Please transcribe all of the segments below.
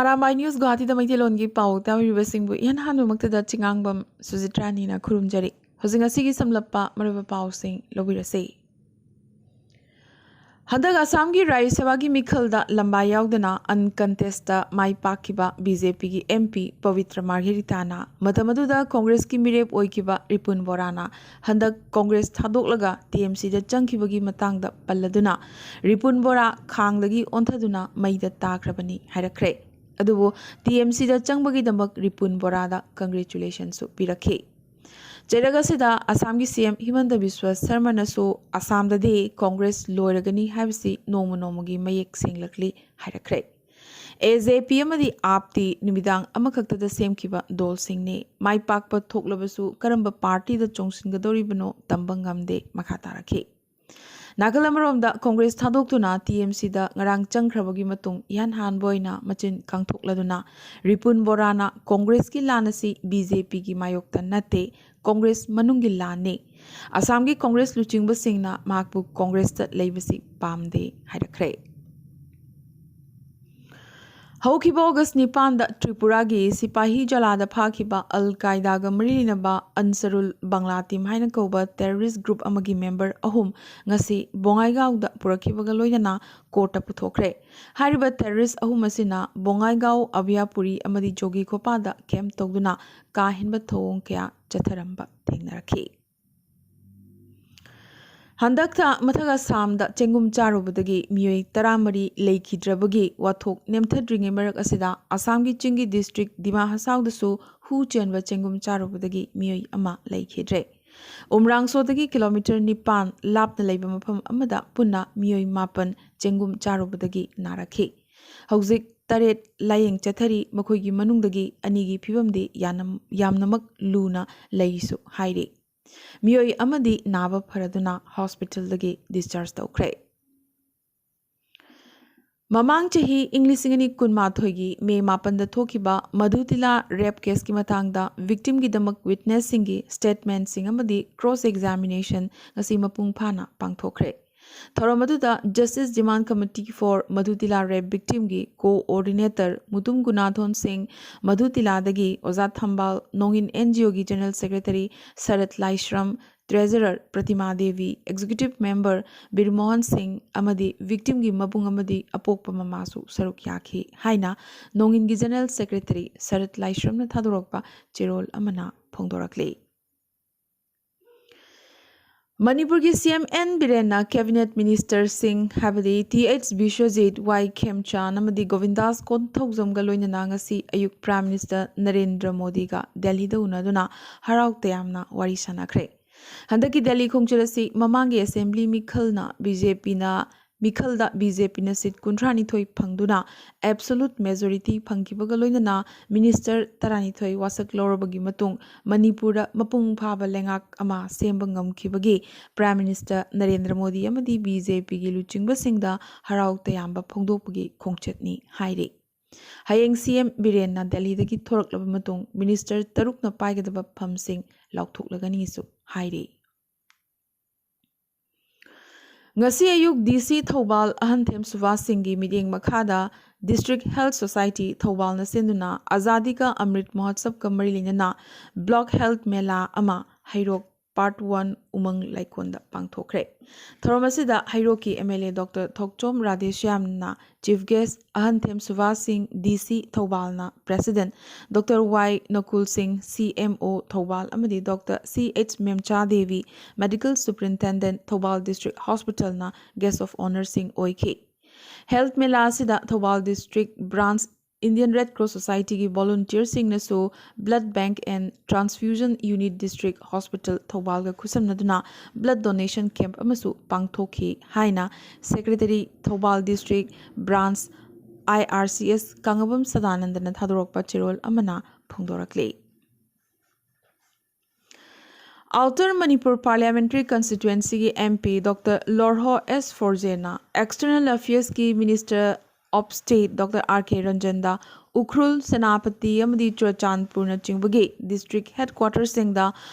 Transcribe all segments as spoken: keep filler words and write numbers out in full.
Arambai news ꯒꯨꯋꯥꯍꯥꯇꯤꯗ ꯃꯩꯇꯩꯂꯣꯟꯒꯤ ꯄꯥꯎ ꯇꯥꯕꯤꯔꯤꯕꯁꯤꯡꯕꯨ ꯏꯍꯥꯟ ꯍꯥꯟꯕꯃꯛꯇꯗ ꯆꯤꯉꯥꯡꯕꯝ ꯁꯨꯖꯤꯇ꯭ꯔꯥꯅꯤꯅ ꯈꯨꯔꯨꯝꯖꯔꯤ꯫ ꯍꯧꯖꯤꯛ ꯉꯁꯤꯒꯤ ꯁꯝꯂꯞꯄ ꯃꯔꯨꯑꯣꯏꯕ ꯄꯥꯎꯁꯤꯡ ꯂꯧꯕꯤꯔꯁꯤ꯫ ꯍꯟꯗꯛ ꯑꯁꯥꯝꯒꯤ ꯔꯥꯖ꯭ꯌ ꯁꯚꯥꯒꯤ ꯃꯤꯈꯜꯗ ꯂꯝꯕꯥ ꯌꯥꯎꯗꯅ uncontestꯇ ꯃꯥꯏ ꯄꯥꯛꯈꯤꯕ BJPꯒꯤ MP ꯄꯕꯤꯇ꯭ꯔ ꯃꯥꯔꯘꯦꯔꯤꯇꯥꯅ ꯃꯇꯝ ꯑꯗꯨꯗ ꯀꯣꯡꯒ꯭ꯔꯦꯁꯀꯤ ꯃꯤꯔꯦꯞ ꯑꯣꯏꯈꯤꯕ ꯔꯤꯄꯨꯟ ꯕꯣꯔꯥꯅ ꯍꯟꯗꯛ ꯀꯣꯡꯒ꯭ꯔꯦꯁ ꯊꯥꯗꯣꯛꯂꯒ TMCꯗ ꯆꯪꯈꯤꯕꯒꯤ ꯃꯇꯥꯡꯗ ꯄꯜꯂꯗꯨꯅ, ꯔꯤꯄꯨꯟ ꯕꯣꯔꯥ ꯈꯥꯡꯗꯒꯤ ꯑꯣꯟꯊꯗꯨꯅ ꯃꯩꯗ ꯇꯥꯈ꯭ꯔꯕꯅꯤ ꯍꯥꯏꯔꯛꯈ꯭ꯔꯦ꯫ ꯑꯗꯨꯕꯨ TMCꯗ ꯆꯪꯕꯒꯤꯗꯃꯛ ꯔꯤꯄꯨꯟ ꯕꯣꯔꯥꯗ congratulationꯁꯨ ꯄꯤꯔꯛꯈꯤ꯫ ꯆꯩꯔꯛ ꯑꯁꯤꯗ ꯑꯁꯥꯝꯒꯤ CM ꯍꯤꯃꯟꯇ ꯕꯤꯁ꯭ꯋ ꯁꯔꯃꯅꯁꯨ ꯑꯁꯥꯝꯗꯗꯤ ꯀꯣꯡꯒ꯭ꯔꯦꯁ ꯂꯣꯏꯔꯒꯅꯤ ꯍꯥꯏꯕꯁꯤ ꯅꯣꯡꯃ ꯅꯣꯡꯃꯒꯤ ꯃꯌꯦꯛ ꯁꯦꯡꯂꯛꯂꯤ ꯍꯥꯏꯔꯛꯈ꯭ꯔꯦ꯫ AJP ꯑꯃꯗꯤ AAPꯇꯤ ꯅꯨꯃꯤꯗꯥꯡ ꯑꯃꯈꯛꯇꯗ ꯁꯦꯝꯈꯤꯕ ꯗꯣꯜꯁꯤꯡꯅꯤ꯫ ꯃꯥꯏ ꯄꯥꯛꯄ ꯊꯣꯛꯂꯕꯁꯨ ꯀꯔꯝꯕ ꯄꯥꯔꯇꯤꯗ ꯆꯣꯡꯁꯤꯟꯒꯗꯧꯔꯤꯕꯅꯣ ꯇꯝꯕ ꯉꯝꯗꯦ ꯃꯈꯥ ꯇꯥꯔꯛꯈꯤ꯫ ꯅꯥꯀꯜ ꯑꯃꯔꯣꯝꯗ ꯀꯣꯡꯒ꯭ꯔꯦꯁ ꯊꯥꯗꯣꯛꯇꯨꯅ TMCꯗ ꯉꯔꯥꯡ ꯆꯪꯈ꯭ꯔꯕꯒꯤ ꯃꯇꯨꯡ ꯏꯍꯥꯟ ꯍꯥꯟꯕ ꯑꯣꯏꯅ ꯃꯆꯤꯟ ꯀꯥꯡꯊꯣꯛꯂꯗꯨꯅ ꯔꯤꯄꯨꯟ ꯕꯣꯔꯥꯅ ꯀꯣꯡꯒ꯭ꯔꯦꯁꯀꯤ ꯂꯥꯟ ꯑꯁꯤ BJPꯒꯤ ꯃꯥꯌꯣꯛꯇ ꯅꯠꯇꯦ, ꯀꯣꯡꯒ꯭ꯔꯦꯁ ꯃꯅꯨꯡꯒꯤ ꯂꯥꯟꯅꯤ꯫ ꯑꯁꯥꯝꯒꯤ ꯀꯣꯡꯒ꯭ꯔꯦꯁ ꯂꯨꯆꯤꯡꯕꯁꯤꯡꯅ ꯃꯍꯥꯛꯄꯨ ꯀꯣꯡꯒ꯭ꯔꯦꯁꯇ ꯂꯩꯕꯁꯤ ꯄꯥꯝꯗꯦ ꯍꯥꯏꯔꯛꯈ꯭ꯔꯦ꯫ ꯍꯧꯈꯤꯕ ꯑꯣꯒꯁ ꯅꯤꯄꯥꯟꯗ ꯇ꯭ꯔꯤꯄꯨꯔꯥꯒꯤ ꯁꯤꯄꯥꯍꯤ ꯖꯂꯥꯗ ꯐꯥꯈꯤꯕ ꯑꯜ ꯀꯥꯏꯗꯥꯒ ꯃꯔꯤ ꯂꯩꯅꯕ ꯑꯟꯁꯔꯨꯜ ꯕꯪꯂꯥ ꯇꯤꯝ ꯍꯥꯏꯅ ꯀꯧꯕ terrorist group ꯑꯃꯒꯤ member ꯑꯍꯨꯝ ꯉꯁꯤ ꯕꯣꯉꯥꯏꯒꯥꯎꯗ ꯄꯨꯔꯛꯈꯤꯕꯒ ꯂꯣꯏꯅꯅ ꯀꯣꯔꯠꯇ ꯄꯨꯊꯣꯛꯈ꯭ꯔꯦ꯫ ꯍꯥꯏꯔꯤꯕ terrorist ꯑꯍꯨꯝ ꯑꯁꯤꯅ ꯕꯣꯉꯥꯏꯒꯥꯎ, ꯑꯕꯤꯌꯥꯄꯨꯔꯤ ꯑꯃꯗꯤ ꯖꯣꯒꯤꯈꯣꯄꯥꯗ camp ꯇꯧꯗꯨꯅ ꯀꯥ ꯍꯦꯟꯕ ꯊꯧꯑꯣꯡ ꯀꯌꯥ ꯆꯠꯊꯔꯝꯕ ꯊꯦꯡꯅꯔꯛꯈꯤ꯫ ꯍꯟꯗꯛ ꯊꯥ ꯃꯊꯛ ꯑꯁꯥꯝꯗ ꯆꯦꯡꯒꯨꯝ ꯆꯥꯔꯨꯕꯗꯒꯤ ꯃꯤꯑꯣꯏ ꯇꯔꯥꯃꯔꯤ ꯂꯩꯈꯤꯗ꯭ꯔꯕꯒꯤ ꯋꯥꯊꯣꯛ ꯅꯦꯝꯊꯗ꯭ꯔꯤꯉꯩ ꯃꯔꯛ ꯑꯁꯤꯗ, ꯑꯁꯥꯝꯒꯤ ꯆꯤꯡꯒꯤ district ꯗꯤꯃꯥ ꯍꯁꯥꯎꯗꯁꯨ ꯍꯨ ꯆꯦꯟꯕ ꯆꯦꯡꯒꯨꯝ ꯆꯥꯔꯨꯕꯗꯒꯤ ꯃꯤꯑꯣꯏ ꯑꯃ ꯂꯩꯈꯤꯗ꯭ꯔꯦ꯫ ꯎꯝꯔꯥꯡꯁꯣꯗꯒꯤ ꯀꯤꯂꯣꯃꯤꯇꯔ ꯅꯤꯄꯥꯟ ꯂꯥꯞꯅ ꯂꯩꯕ ꯃꯐꯝ ꯑꯃꯗ ꯄꯨꯟꯅ ꯃꯤꯑꯣꯏ ꯃꯥꯄꯟ ꯆꯦꯡꯒꯨꯝ ꯆꯥꯔꯨꯕꯗꯒꯤ ꯅꯥꯔꯛꯈꯤ꯫ ꯍꯧꯖꯤꯛ ꯇꯔꯦꯠ ꯂꯥꯌꯦꯡ ꯆꯠꯊꯔꯤ, ꯃꯈꯣꯏꯒꯤ ꯃꯅꯨꯡꯗꯒꯤ ꯑꯅꯤꯒꯤ ꯐꯤꯕꯝꯗꯤ ꯌꯥꯅꯝ-, ꯌꯥꯝꯅꯃꯛ ꯂꯨꯅ ꯂꯩꯁꯨ ꯍꯥꯏꯔꯤ꯫ ꯃꯤꯑꯣꯏ ꯑꯃꯗꯤ ꯅꯥꯕ ꯐꯔꯗꯨꯅ hospitalꯗꯒꯤ discharge ꯇꯧꯈ꯭ꯔꯦ꯫ ꯃꯃꯥꯡ ꯆꯍꯤ ꯏꯪ ꯂꯤꯁꯤꯡ ꯑꯅꯤ ꯀꯨꯟꯃꯥꯊꯣꯏꯒꯤ ꯃꯦ ꯃꯥꯄꯟꯗ ꯊꯣꯛꯈꯤꯕ ꯃꯙꯨꯇꯤꯂꯥ rape caseꯀꯤ ꯃꯇꯥꯡꯗ victimꯒꯤꯗꯃꯛ witnessꯁꯤꯡꯒꯤ statementꯁꯤꯡ ꯑꯃꯗꯤ cross examination ꯉꯁꯤ ꯃꯄꯨꯡ ꯐꯥꯅ ꯄꯥꯡꯊꯣꯛꯈ꯭ꯔꯦ꯫ ꯊꯧꯔꯝ ꯑꯗꯨꯗ Justice Demand Committee for Madhutila Rape Victimꯒꯤ Coordinator Mutum ꯒꯨꯅꯥꯊꯣꯟ ꯁꯤꯡ, ꯃꯙꯨꯇꯤꯂꯥꯗꯒꯤ ꯑꯣꯖꯥ ꯊꯝꯕꯥꯜ, ꯅꯣꯡꯏꯟ NGOꯒꯤ General Secretary ꯁꯔꯠ ꯂꯥꯏꯁ꯭ꯔꯝ, Treasurer ꯄ꯭ꯔꯇꯤꯃꯥ ꯗꯦꯕꯤ, Executive Member ꯕꯤꯔꯃꯣꯍꯟ ꯁꯤꯡ ꯑꯃꯗꯤ victimꯒꯤ ꯃꯕꯨꯡ ꯑꯃꯗꯤ ꯑꯄꯣꯛꯄ ꯃꯃꯥꯁꯨ ꯁꯔꯨꯛ ꯌꯥꯈꯤ ꯍꯥꯏꯅ ꯅꯣꯡꯏꯟꯒꯤ General Secretary ꯁꯔꯠ ꯂꯥꯏꯁ꯭ꯔꯝꯅ ꯊꯥꯗꯣꯔꯛꯄ ꯆꯦꯔꯣꯜ ꯑꯃꯅ ꯐꯣꯡꯗꯣꯔꯛꯂꯤ꯫ ꯃꯅꯤꯄꯨꯔꯒꯤ CM N ꯕꯤꯔꯦꯟꯅ Cabinet Ministerꯁꯤꯡ ꯍꯥꯏꯕꯗꯤ Th ꯕꯤꯁ꯭ꯋꯖꯤꯠ, ꯋꯥꯏ ꯈꯦꯝꯆꯥꯟ ꯑꯃꯗꯤ ꯒꯣꯕꯤꯟꯗꯥꯁ ꯀꯣꯟꯊꯧꯖꯝꯒ ꯂꯣꯏꯅꯅ ꯉꯁꯤ ꯑꯌꯨꯛ Prime Minister ꯅꯔꯦꯟꯗ꯭ꯔ ꯃꯣꯗꯤꯒ ꯗꯦꯜꯂꯤꯗ ꯎꯅꯗꯨꯅ ꯍꯔꯥꯎ ꯇꯌꯥꯝꯅ ꯋꯥꯔꯤ ꯁꯥꯟꯅꯈ꯭ꯔꯦ꯫ ꯍꯟꯗꯛꯀꯤ ꯗꯦꯜꯂꯤ ꯈꯣꯡꯆꯠ ꯑꯁꯤ ꯃꯃꯥꯡꯒꯤ Assembly ꯃꯤꯈꯜꯅ BJPꯅ, ꯃꯤꯈꯜꯗ BJPꯅ seat ꯀꯨꯟꯊ꯭ꯔꯥꯅꯤꯊꯣꯏ ꯐꯪꯗꯨꯅ absolute majority ꯐꯪꯈꯤꯕꯒ ꯂꯣꯏꯅꯅ Minister ꯇꯔꯥꯅꯤꯊꯣꯏ ꯋꯥꯁꯛ ꯂꯧꯔꯕꯒꯤ ꯃꯇꯨꯡ ꯃꯅꯤꯄꯨꯔꯗ ꯃꯄꯨꯡ ꯐꯥꯕ ꯂꯩꯉꯥꯛ ꯑꯃ ꯁꯦꯝꯕ ꯉꯝꯈꯤꯕꯒꯤ Prime Minister ꯅꯔꯦꯟꯗ꯭ꯔ ꯃꯣꯗꯤ ꯑꯃꯗꯤ BJPꯒꯤ ꯂꯨꯆꯤꯡꯕꯁꯤꯡꯗ ꯍꯔꯥꯎ ꯇꯌꯥꯝꯕ ꯐꯣꯡꯗꯣꯛꯄꯒꯤ ꯈꯣꯡꯆꯠꯅꯤ ꯍꯥꯏꯔꯤ꯫ ꯍꯌꯦꯡ CM ꯕꯤꯔꯦꯟꯅ ꯗꯦꯜꯂꯤꯗꯒꯤ ꯊꯣꯔꯛꯂꯕ ꯃꯇꯨꯡ Minister ꯇꯔꯨꯛꯅ ꯄꯥꯏꯒꯗꯕ ꯐꯝꯁꯤꯡ ꯂꯥꯎꯊꯣꯛꯂꯒꯅꯤꯁꯨ ꯍꯥꯏꯔꯤ꯫ ꯉꯁꯤ ꯑꯌꯨꯛ DC ꯊꯧꯕꯥꯜ ꯑꯍꯟꯊꯦꯝ ꯁꯨꯕꯥꯁ ꯁꯤꯡꯒꯤ ꯃꯤꯠꯌꯦꯡ ꯃꯈꯥꯗ District Health Society ꯊꯧꯕꯥꯜꯅ ꯁꯤꯟꯗꯨꯅ ꯑꯖꯥꯗꯤ ꯀꯥ ꯑꯃ꯭ꯔꯤꯠ ꯃꯍꯣꯠꯁꯕꯀ ꯃꯔꯤ ꯂꯩꯅꯅ Block Health Mela ꯑꯃ ꯍꯩꯔꯣꯛ Part One ꯎꯃꯪ ꯂꯥꯏꯀꯣꯟꯗ ꯄꯥꯡꯊꯣꯛꯈ꯭ꯔꯦ꯫ ꯊꯧꯔꯝ ꯑꯁꯤꯗ ꯍꯩꯔꯣꯛꯀꯤ MLA Doctor ꯊꯣꯛꯆꯣꯝ ꯔꯥꯙꯦꯁ꯭ꯌꯥꯝꯅ Chief Guest, ꯑꯍꯟꯊꯦꯝ ꯁꯨꯕꯥꯁ ꯁꯤꯡ DC ꯊꯧꯕꯥꯜꯅ President, Doctor ꯋꯥꯏ ꯅꯀꯨꯜ ꯁꯤꯡ CMO ꯊꯧꯕꯥꯜ ꯑꯃꯗꯤ Doctor C H ꯃꯦꯝꯆꯥ Devi, Medical Superintendent Thoubal District Hospitalꯅ Guest of Honourꯁꯤꯡ ꯑꯣꯏꯈꯤ꯫ Health Mela ꯑꯁꯤꯗ Thoubal District Branch Indian Red Cross Societyꯒꯤ volunteerꯁꯤꯡꯅꯁꯨ Blood Bank and Transfusion Unit District Hospital ꯊꯧꯕꯥꯜꯒ ꯈꯨꯠꯁꯝꯅꯗꯨꯅ blood donation camp ꯑꯃꯁꯨ ꯄꯥꯡꯊꯣꯛꯈꯤ ꯍꯥꯏꯅ Secretary Thoubal District Branch IRCS ꯀꯪꯂꯥꯕꯝ ꯁꯗꯥꯅꯟꯗꯅ ꯊꯥꯗꯣꯔꯛꯄ ꯆꯦꯔꯣꯜ ꯑꯃꯅ ꯐꯣꯡꯗꯣꯔꯛꯂꯤ꯫ Outer Manipur Parliamentary Constituencyꯒꯤ MP Doctor ꯂꯣꯔꯍꯣ ꯑꯦꯁ ꯐꯣꯔꯖꯦꯅ External Affairsꯀꯤ Minister of state doctor R K ꯔꯟꯖꯟꯗ ꯎꯈ꯭ꯔꯨꯜ, ꯁꯦꯅꯥꯄꯇꯤ ꯑꯃꯗꯤ ꯆꯨꯔꯆꯥꯟꯄꯨꯔꯅꯆꯤꯡꯕꯒꯤ ꯗꯤꯁꯇ꯭ꯔꯤꯛ ꯍꯦꯗꯀ꯭ꯋꯥꯇꯔꯁꯤꯡꯗ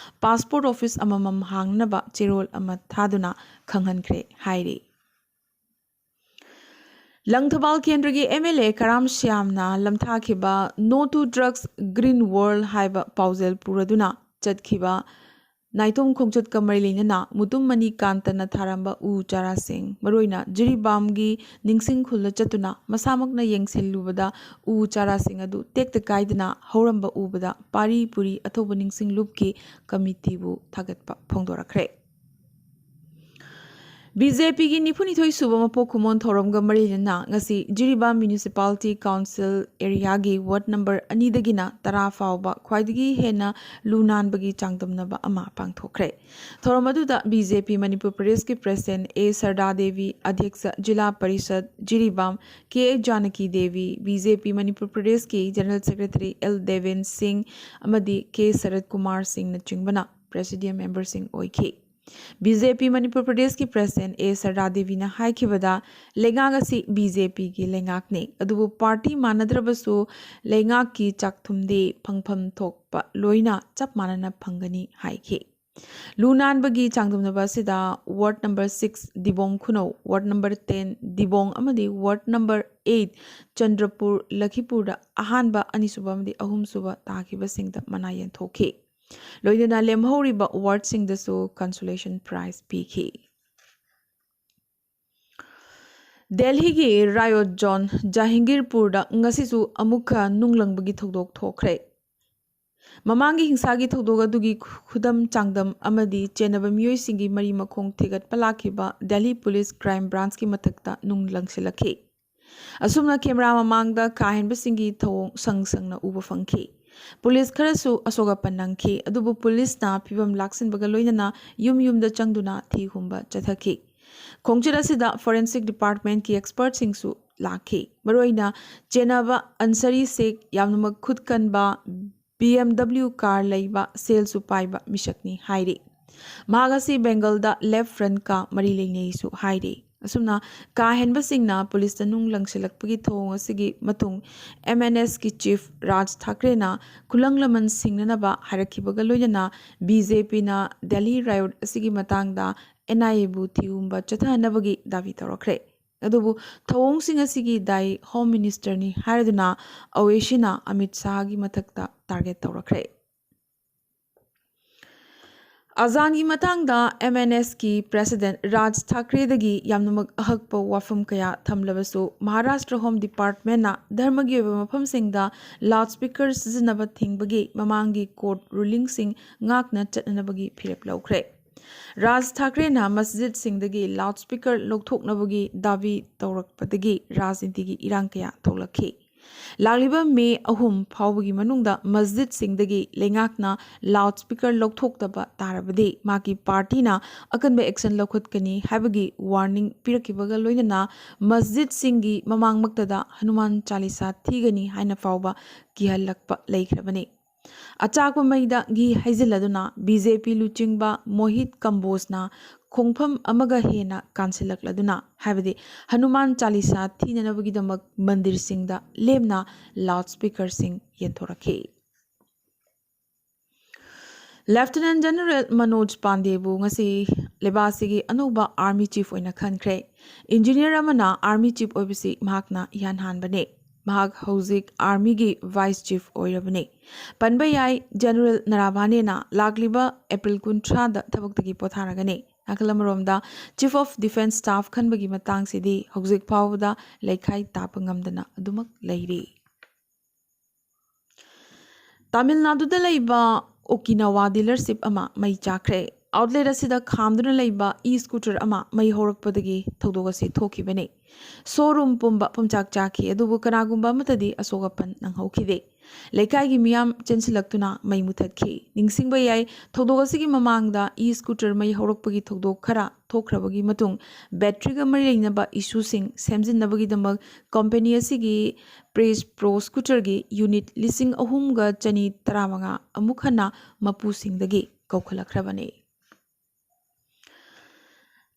ꯄꯥꯁꯄꯣꯔꯠ ꯑꯣꯐꯤꯁ ꯑꯃꯃꯝ ꯍꯥꯡꯅꯕ ꯆꯦꯔꯣꯜ ꯑꯃ ꯊꯥꯗꯨꯅ ꯈꯪꯍꯟꯈ꯭ꯔꯦ ꯍꯥꯏꯔꯤ꯫ ꯂꯪꯊꯕꯥꯜ ꯀꯦꯟꯗ꯭ꯔꯒꯤ ꯑꯦꯝ ꯑꯦꯜ ꯑꯦ ꯀꯔꯥꯝ ꯁ꯭ꯌꯥꯝꯅ ꯂꯝꯊꯥꯈꯤꯕ ꯅꯣ ꯇꯨ ꯗ꯭ꯔꯒꯁ, ꯒ꯭ꯔꯤꯟ ꯋꯥꯔꯜ ꯍꯥꯏꯕ ꯄꯥꯎꯖꯦꯜ ꯄꯨꯔꯗꯨꯅ ꯆꯠꯈꯤꯕ ꯅꯥꯏꯇꯣꯝ ꯈꯣꯡꯆꯠꯀ ꯃꯔꯤ ꯂꯩꯅꯅ ꯃꯨꯇꯨꯝ ꯃꯅꯤꯀꯥꯟꯇꯅ ꯊꯥꯔꯝꯕ ꯎ ꯆꯥꯔꯥꯁꯤꯡ, ꯃꯔꯨꯑꯣꯏꯅ ꯖꯤꯔꯤꯕꯥꯝꯒꯤ ꯅꯤꯡꯁꯤꯡ ꯈꯨꯜꯗ ꯆꯠꯇꯨꯅ ꯃꯁꯥꯃꯛꯅ ꯌꯦꯡꯁꯤꯜꯂꯨꯕꯗ ꯎ ꯆꯥꯔꯥꯁꯤꯡ ꯑꯗꯨ ꯇꯦꯛꯇ ꯀꯥꯏꯗꯅ ꯍꯧꯔꯝꯕ ꯎꯕꯗ ꯄꯥꯔꯤ ꯄꯨꯔꯤ ꯑꯊꯧꯕ ꯅꯤꯡꯁꯤꯡ ꯂꯨꯞꯀꯤ ꯀꯃꯤꯇꯤꯕꯨ ꯊꯥꯒꯠꯄ ꯐꯣꯡꯗꯣꯔꯛꯈ꯭ꯔꯦ꯫ ꯕꯤ ꯖꯦ ꯄꯤꯒꯤ ꯅꯤꯐꯨꯅꯤꯊꯣꯏ ꯁꯨꯕ ꯃꯄꯣꯛ ꯀꯨꯝꯑꯣꯟ ꯊꯧꯔꯝꯒ ꯃꯔꯤ ꯂꯩꯅꯅ ꯉꯁꯤ ꯖꯤꯔꯤꯕꯥꯝ ꯃ꯭ꯌꯨꯅꯤꯁꯤꯄꯥꯂꯤꯇꯤ ꯀꯥꯎꯟꯁꯤꯜ ꯑꯦꯔꯤꯌꯥꯒꯤ ꯋꯥꯔꯗ ꯅꯝꯕꯔ ꯑꯅꯤꯗꯒꯤꯅ ꯇꯔꯥ ꯐꯥꯎꯕ ꯈ꯭ꯋꯥꯏꯗꯒꯤ ꯍꯦꯟꯅ ꯂꯨ ꯅꯥꯟꯕꯒꯤ ꯆꯥꯡꯗꯝꯅꯕ ꯑꯃ ꯄꯥꯡꯊꯣꯛꯈ꯭ꯔꯦ꯫ ꯊꯧꯔꯝ ꯑꯗꯨꯗ ꯕꯤ ꯖꯦ ꯄꯤ ꯃꯅꯤꯄꯨꯔ ꯄ꯭ꯔꯗꯦꯁꯀꯤ ꯄ꯭ꯔꯦꯁꯤꯗꯦꯟꯠ ꯑꯦ ꯁꯔꯗꯥ ꯗꯦꯕꯤ, ꯑꯗ꯭ꯌꯛꯁ ꯖꯤꯂꯥ ꯄꯔꯤꯁꯗ ꯖꯤꯔꯤꯕꯥꯝ ꯀꯦ ꯖꯥꯅꯀꯤ ꯗꯦꯕꯤ, ꯕꯤ ꯖꯦ ꯄꯤ ꯃꯅꯤꯄꯨꯔ ꯄ꯭ꯔꯗꯦꯁꯀꯤ ꯖꯦꯅꯔꯦꯜ ꯁꯦꯀ꯭ꯔꯦꯇꯔꯤ ꯑꯦꯜ ꯗꯦꯕꯦꯟ ꯁꯤꯡ ꯑꯃꯗꯤ ꯀꯦ ꯁꯔꯠ ꯀꯨꯃꯥꯔ ꯁꯤꯡꯅꯆꯤꯡꯕꯅ ꯄ꯭ꯔꯦꯁꯤꯗꯤꯌꯝ ꯃꯦꯝꯕꯔꯁꯤꯡ ꯑꯣꯏꯈꯤ꯫ ꯕꯤ ꯖꯦ ꯄꯤ ꯃꯅꯤꯄꯨꯔ ꯄ꯭ꯔꯗꯦꯁꯀꯤ ꯄ꯭ꯔꯦꯁꯤꯗꯦꯟꯠ ꯑꯦ ꯁꯔꯗꯥ ꯗꯦꯕꯤꯅ ꯍꯥꯏꯈꯤꯕꯗ, ꯂꯩꯉꯥꯛ ꯑꯁꯤ ꯕꯤ ꯖꯦ ꯄꯤꯒꯤ ꯂꯩꯉꯥꯛꯅꯤ, ꯑꯗꯨꯕꯨ ꯄꯥꯔꯇꯤ ꯃꯥꯟꯅꯗ꯭ꯔꯕꯁꯨ ꯂꯩꯉꯥꯛꯀꯤ ꯆꯥꯛꯊꯨꯝꯗꯤ ꯐꯪꯐꯝ ꯊꯣꯛꯄ ꯂꯣꯏꯅ ꯆꯞ ꯃꯥꯟꯅꯅ ꯐꯪꯒꯅꯤ ꯍꯥꯏꯈꯤ꯫ ꯂꯨ ꯅꯥꯟꯕꯒꯤ ꯆꯥꯡꯗꯝꯅꯕ ꯑꯁꯤꯗ ꯋꯥꯔꯗ ꯅꯝꯕꯔ ꯁꯤꯛꯁ ꯗꯤꯕꯣꯡ ꯈꯨꯅꯧ, ꯋꯥꯔꯗ ꯅꯝꯕꯔ ꯇꯦꯟ ꯗꯤꯕꯣꯡ ꯑꯃꯗꯤ ꯋꯥꯔꯗ ꯅꯝꯕꯔ ꯑꯩꯠ ꯆꯟꯗ꯭ꯔꯄꯨꯔ ꯂꯈꯤꯄꯨꯔꯗ ꯑꯍꯥꯟꯕ, ꯑꯅꯤꯁꯨꯕ ꯑꯃꯗꯤ ꯑꯍꯨꯝꯁꯨꯕ ꯇꯥꯈꯤꯕꯁꯤꯡꯗ ꯃꯅꯥ ꯌꯦꯟꯊꯣꯛꯈꯤ꯫ ꯂꯣꯏꯅꯅ ꯂꯦꯝꯍꯧꯔꯤꯕ ꯋꯥꯔꯗꯁꯤꯡꯗꯁꯨ ꯀꯟꯁꯣꯂꯦꯁꯟ ꯄ꯭ꯔꯥꯏꯖ ꯄꯤꯈꯤ꯫ ꯗꯦꯜꯍꯤꯒꯤ ꯔꯥꯌꯣꯠ ꯖꯣꯟ ꯖꯍꯥꯡꯒꯤꯔꯄꯨꯔꯗ ꯉꯁꯤꯁꯨ ꯑꯃꯨꯛꯀ ꯅꯨꯡ ꯂꯪꯕꯒꯤ ꯊꯧꯗꯣꯛ ꯊꯣꯛꯈ꯭ꯔꯦ꯫ ꯃꯃꯥꯡꯒꯤ ꯍꯤꯡꯁꯥꯒꯤ ꯊꯧꯗꯣꯛ ꯑꯗꯨꯒꯤ ꯈꯨꯗꯝ ꯆꯥꯡꯗꯝ ꯑꯃꯗꯤ ꯆꯦꯟꯅꯕ ꯃꯤꯑꯣꯏꯁꯤꯡꯒꯤ ꯃꯔꯤ ꯃꯈꯣꯡ ꯊꯤꯒꯠꯄ ꯂꯥꯛꯈꯤꯕ ꯗꯦꯜꯍꯤ ꯄꯨꯂꯤꯁ ꯀ꯭ꯔꯥꯏꯝ ꯕ꯭ꯔꯥꯟꯆꯀꯤ ꯃꯊꯛꯇ ꯅꯨꯡ ꯂꯪꯁꯤꯜꯂꯛꯈꯤ꯫ ꯑꯁꯨꯝꯅ ꯀꯦꯃꯦꯔꯥ ꯃꯃꯥꯡꯗ ꯀꯥ ꯍꯦꯟꯕꯁꯤꯡꯒꯤ ꯊꯧꯑꯣꯡ ꯁꯪ ꯁꯪꯅ ꯎꯕ ꯐꯪꯈꯤ꯫ ꯄꯨꯂꯤꯁ ꯈꯔꯁꯨ ꯑꯁꯣꯛ ꯑꯄꯟ ꯅꯪꯈꯤ, ꯑꯗꯨꯕꯨ ꯄꯨꯂꯤꯁꯅ ꯐꯤꯕꯝ ꯂꯥꯛꯁꯤꯟꯕꯒ ꯂꯣꯏꯅꯅ ꯌꯨꯝ ꯌꯨꯝꯗ ꯆꯪꯗꯨꯅ ꯊꯤ ꯍꯨꯝꯕ ꯆꯠꯊꯈꯤ꯫ ꯈꯣꯡꯆꯠ ꯑꯁꯤꯗ ꯐꯣꯔꯦꯟꯁꯤꯛ ꯗꯤꯄꯥꯔꯠꯃꯦꯟꯠꯀꯤ ꯑꯦꯛꯁꯄꯔꯠꯁꯤꯡꯁꯨ ꯂꯥꯛꯈꯤ꯫ ꯃꯔꯨꯑꯣꯏꯅ ꯆꯦꯟꯅꯕ ꯑꯟꯁꯔꯤ ꯁꯦꯈ, ꯌꯥꯝꯅꯃꯛ ꯈꯨꯠ ꯀꯟꯕ ꯕꯤ ꯑꯦꯝ ꯗꯕ꯭ꯂꯤꯎ ꯀꯥꯔ ꯂꯩꯕ, ꯁꯦꯜꯁꯨ ꯄꯥꯏꯕ ꯃꯤꯁꯛꯅꯤ ꯍꯥꯏꯔꯤ꯫ ꯃꯍꯥꯛ ꯑꯁꯤ ꯕꯦꯡꯒꯜꯗ ꯂꯦꯐ ꯐ꯭ꯔꯟꯠꯀ ꯃꯔꯤ ꯂꯩꯅꯩꯁꯨ ꯍꯥꯏꯔꯤ꯫ ꯑꯁꯨꯝꯅ ꯀꯥ ꯍꯦꯟꯕꯁꯤꯡꯅ ꯄꯨꯂꯤꯁꯇ ꯅꯨꯡ ꯂꯪꯁꯤꯜꯂꯛꯄꯒꯤ ꯊꯧꯑꯣꯡ ꯑꯁꯤꯒꯤ ꯃꯇꯨꯡ ꯑꯦꯝ ꯑꯦꯟ ꯑꯦꯁꯀꯤ ꯆꯤꯐ ꯔꯥꯖ ꯊꯥꯀ꯭ꯔꯦꯅ ꯈꯨꯂꯪ ꯂꯃꯟ ꯁꯤꯡꯅꯅꯕ ꯍꯥꯏꯔꯛꯈꯤꯕꯒ ꯂꯣꯏꯅꯅ ꯕꯤ ꯖꯦ ꯄꯤꯅ ꯗꯦꯜꯂꯤ ꯔꯥꯏꯑꯣꯠ ꯑꯁꯤꯒꯤ ꯃꯇꯥꯡꯗ ꯑꯦꯟ ꯑꯥꯏ ꯑꯦꯕꯨ ꯊꯤꯍꯨꯝꯕ ꯆꯠꯊꯍꯟꯅꯕꯒꯤ ꯗꯥꯕꯤ ꯇꯧꯔꯛꯈ꯭ꯔꯦ꯫ ꯑꯗꯨꯕꯨ ꯊꯧꯑꯣꯡꯁꯤꯡ ꯑꯁꯤꯒꯤ ꯗꯥꯏ ꯍꯣꯝ ꯃꯤꯅꯤꯁꯇꯔꯅꯤ ꯍꯥꯏꯔꯗꯨꯅ ꯑꯣꯋꯦꯁꯤꯅ ꯑꯃꯤꯠ ꯁꯥꯍꯒꯤ ꯃꯊꯛꯇ ꯇꯥꯔꯒꯦꯠ ꯇꯧꯔꯛꯈ꯭ꯔꯦ꯫ ꯑꯖꯥꯟꯒꯤ ꯃꯇꯥꯡꯗ ꯑꯦꯝ ꯑꯦꯟ ꯑꯦꯁꯀꯤ ꯄ꯭ꯔꯦꯁꯤꯗꯦꯟ ꯔꯥꯖ ꯊꯥꯀ꯭ꯔꯦꯗꯒꯤ ꯌꯥꯝꯅꯃꯛ ꯑꯍꯛꯄ ꯋꯥꯐꯝ ꯀꯌꯥ ꯊꯝꯂꯕꯁꯨ, ꯃꯍꯥꯔꯥꯁꯇ꯭ꯔ ꯍꯣꯝ ꯗꯤꯄꯥꯔꯠꯃꯦꯟꯅ ꯙꯔꯃꯒꯤ ꯑꯣꯏꯕ ꯃꯐꯝꯁꯤꯡꯗ ꯂꯥꯎꯗ ꯁ꯭ꯄꯤꯀꯔ ꯁꯤꯖꯤꯟꯅꯕ ꯊꯤꯡꯕꯒꯤ ꯃꯃꯥꯡꯒꯤ ꯀꯣꯔꯠ ꯔꯨꯂꯤꯡꯁꯤꯡ ꯉꯥꯛꯅ ꯆꯠꯅꯅꯕꯒꯤ ꯐꯤꯔꯦꯞ ꯂꯧꯈ꯭ꯔꯦ꯫ ꯔꯥꯖ ꯊꯥꯀ꯭ꯔꯦꯅ ꯃꯁꯖꯤꯗꯁꯤꯡꯗꯒꯤ ꯂꯥꯎꯗ ꯁ꯭ꯄꯤꯀꯔ ꯂꯧꯊꯣꯛꯅꯕꯒꯤ ꯗꯥꯕꯤ ꯇꯧꯔꯛꯄꯗꯒꯤ ꯔꯥꯖꯅꯤꯇꯤꯒꯤ ꯏꯔꯥꯡ ꯀꯌꯥ ꯊꯣꯛꯂꯛꯈꯤ꯫ ꯂꯥꯛꯂꯤꯕ ꯃꯦ ꯑꯍꯨꯝ ꯐꯥꯎꯕꯒꯤ ꯃꯅꯨꯡꯗ ꯃꯁꯖꯤꯗꯁꯤꯡꯗꯒꯤ ꯂꯩꯉꯥꯛꯅ ꯂꯥꯎꯗ ꯁ꯭ꯄꯤꯀꯔ ꯂꯧꯊꯣꯛꯇꯕ ꯇꯥꯔꯕꯗꯤ ꯃꯍꯥꯛꯀꯤ ꯄꯥꯔꯇꯤꯅ ꯑꯀꯟꯕ ꯑꯦꯛꯁꯟ ꯂꯧꯈꯠꯀꯅꯤ ꯍꯥꯏꯕꯒꯤ ꯋꯥꯔꯅꯤꯡ ꯄꯤꯔꯛꯈꯤꯕꯒ ꯂꯣꯏꯅꯅ ꯃꯁꯖꯤꯗꯁꯤꯡꯒꯤ ꯃꯃꯥꯡꯃꯛꯇꯗ ꯍꯅꯨꯃꯥꯟ ꯆꯥꯂꯤꯁꯥ ꯊꯤꯒꯅꯤ ꯍꯥꯏꯅ ꯐꯥꯎꯕ ꯀꯤꯍꯜꯂꯛꯄ ꯂꯩꯈ꯭ꯔꯕꯅꯤ꯫ ꯑꯆꯥꯛꯄ ꯃꯩꯗ ꯘꯤ ꯍꯩꯖꯤꯜꯂꯗꯨꯅ ꯕꯤ ꯖꯦ ꯄꯤ ꯂꯨꯆꯤꯡꯕ ꯃꯣꯍꯤꯠ ꯀꯝꯕꯣꯖꯅ ꯈꯣꯡꯐꯝ ꯑꯃꯒ ꯍꯦꯟꯅ ꯀꯥꯟꯁꯤꯜꯂꯛꯂꯗꯨꯅ, ꯍꯥꯏꯕꯗꯤ ꯍꯅꯨꯃꯥꯟ ꯆꯥꯂꯤꯁꯥ ꯊꯤꯅꯅꯕꯒꯤꯗꯃꯛ ꯃꯟꯗꯤꯔꯁꯤꯡꯗ ꯂꯦꯝꯅ ꯂꯥꯎꯗ ꯁ꯭ꯄꯤꯀꯔꯁꯤꯡ ꯌꯦꯟꯊꯣꯔꯛꯈꯤ꯫ ꯂꯦꯐꯇꯤꯅꯦꯟ ꯖꯦꯅꯔꯦꯜ ꯃꯅꯣꯖ ꯄꯥꯟꯗꯦꯕꯨ ꯉꯁꯤ ꯂꯩꯕꯥꯛ ꯑꯁꯤꯒꯤ ꯑꯅꯧꯕ ꯑꯥꯔꯃꯤ ꯆꯤꯐ ꯑꯣꯏꯅ ꯈꯟꯈ꯭ꯔꯦ꯫ ꯏꯟꯖꯤꯅꯤꯌꯔ ꯑꯃꯅ ꯑꯥꯔꯃꯤ ꯆꯤꯐ ꯑꯣꯏꯕꯁꯤ ꯃꯍꯥꯛꯅ ꯏꯍꯥꯟ ꯍꯥꯟꯕꯅꯤ꯫ ꯃꯍꯥꯛ ꯍꯧꯖꯤꯛ ꯑꯥꯔꯃꯤꯒꯤ ꯚꯥꯏꯁ ꯆꯤꯐ ꯑꯣꯏꯔꯕꯅꯤ꯫ ꯄꯟꯕ ꯌꯥꯏ, ꯖꯦꯅꯔꯦꯜ ꯅꯔꯥꯚꯥꯅꯦꯅ ꯂꯥꯛꯂꯤꯕ ꯑꯦꯄ꯭ꯔꯤꯜ ꯀꯨꯟꯊ꯭ꯔꯥꯗ ꯊꯕꯛꯇꯒꯤ ꯄꯣꯊꯥꯔꯒꯅꯤ꯫ ꯅꯥꯀꯜ ꯑꯃꯔꯣꯝꯗ, ꯆꯤꯐ ꯑꯣꯐ ꯗꯤꯐꯦꯟꯁ ꯁ꯭ꯇꯥꯐ ꯈꯟꯕꯒꯤ ꯃꯇꯥꯡꯁꯤꯗꯤ ꯍꯧꯖꯤꯛ ꯐꯥꯎꯕꯗ ꯂꯩꯈꯥꯏ ꯇꯥꯕ ꯉꯝꯗꯅ ꯑꯗꯨꯃꯛ ꯂꯩꯔꯤ꯫ ꯇꯥꯃꯤꯜ ꯅꯥꯗꯨꯗ ꯂꯩꯕ ꯑꯣꯀꯤꯅꯥꯋꯥ ꯗꯤꯂꯔꯁꯤꯞ ꯑꯃ ꯃꯩ ꯆꯥꯛꯈ꯭ꯔꯦ꯫ ꯑꯥꯎꯠꯂꯦꯠ ꯑꯁꯤꯗ ꯈꯥꯝꯗꯨꯅ ꯂꯩꯕ ꯏ ꯁ꯭ꯀꯨꯇꯔ ꯑꯃ ꯃꯩ ꯍꯧꯔꯛꯄꯗꯒꯤ ꯊꯧꯗꯣꯛ ꯑꯁꯤ ꯊꯣꯛꯈꯤꯕꯅꯤ꯫ ꯁꯣꯔꯨꯝ ꯄꯨꯝꯕ ꯄꯨꯝꯆꯥꯛ ꯆꯥꯛꯈꯤ, ꯑꯗꯨꯕꯨ ꯀꯅꯥꯒꯨꯝꯕ ꯑꯃꯠꯇꯗꯤ ꯑꯁꯣꯛ ꯑꯄꯟ ꯅꯪꯍꯧꯈꯤꯗꯦ꯫ ꯂꯩꯀꯥꯏꯒꯤ ꯃꯤꯌꯥꯝ ꯆꯦꯟꯁꯤꯜꯂꯛꯇꯨꯅ ꯃꯩ ꯃꯨꯊꯠꯈꯤ꯫ ꯅꯤꯡꯁꯤꯡꯕ ꯌꯥꯏ, ꯊꯧꯗꯣꯛ ꯑꯁꯤꯒꯤ ꯃꯃꯥꯡꯗ ꯏ ꯁ꯭ꯀꯨꯇꯔ ꯃꯩ ꯍꯧꯔꯛꯄꯒꯤ ꯊꯧꯗꯣꯛ ꯈꯔ ꯊꯣꯛꯈ꯭ꯔꯕꯒꯤ ꯃꯇꯨꯡ, ꯕꯦꯇ꯭ꯔꯤꯒ ꯃꯔꯤ ꯂꯩꯅꯕ ꯏꯁꯨꯁꯤꯡ ꯁꯦꯝꯖꯤꯟꯅꯕꯒꯤꯗꯃꯛ ꯀꯝꯄꯦꯅꯤ ꯑꯁꯤꯒꯤ ꯄ꯭ꯔꯦꯁ ꯄ꯭ꯔꯣ ꯁ꯭ꯀꯨꯇꯔꯒꯤ ꯌꯨꯅꯤꯠ ꯂꯤꯁꯤꯡ ꯑꯍꯨꯝꯒ ꯆꯅꯤ ꯇꯔꯥꯃꯉꯥ ꯑꯃꯨꯛ ꯍꯟꯅ ꯃꯄꯨꯁꯤꯡꯗꯒꯤ ꯀꯧꯈꯠꯂꯛꯈ꯭ꯔꯕꯅꯤ꯫